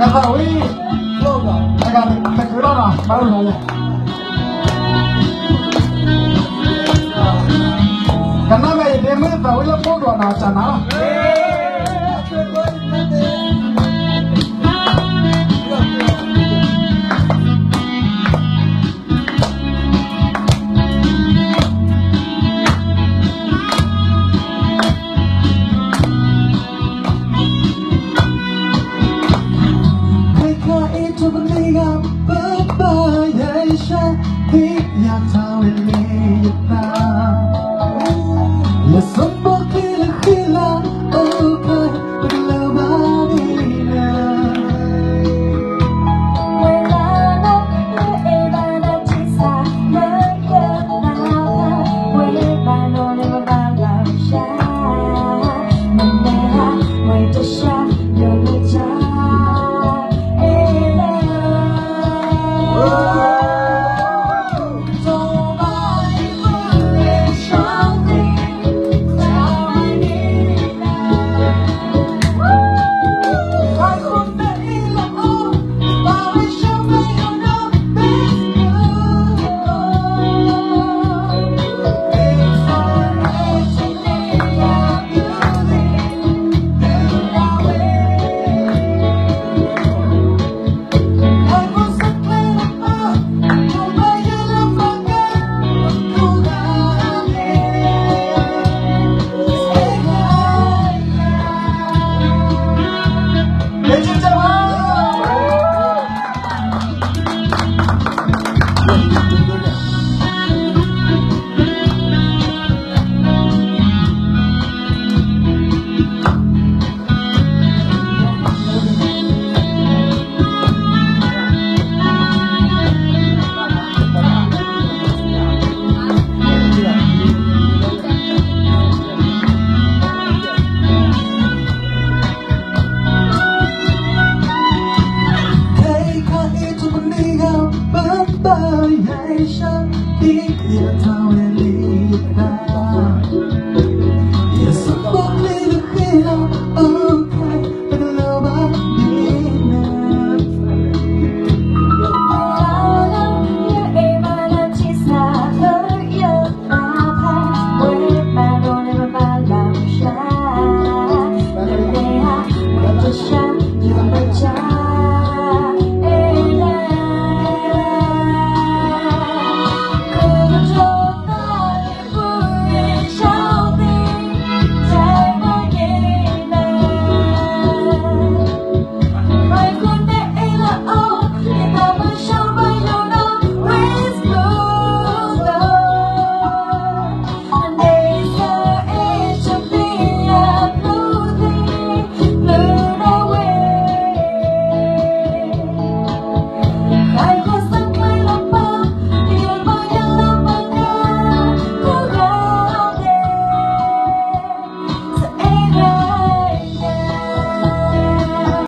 ကသးဝံၣ်, တကလီၤနီၤ, ဘၣ်အိၣ်လီၤလဲၣ်. ကနၣ်ဘၣ်ယဒ့မုၣ်သးဝံၣ်လၢဖိကျိာ်နီၤ, တၢ်နၤလီၤ. ခဲခါအံၤ တမ့ၢ်ဂ့ၤ ပဘၣ်ယဲၢ်ရှဲ သ့ၣ်ညါထီၣ်ဝဲလၢယသး, လၢစိ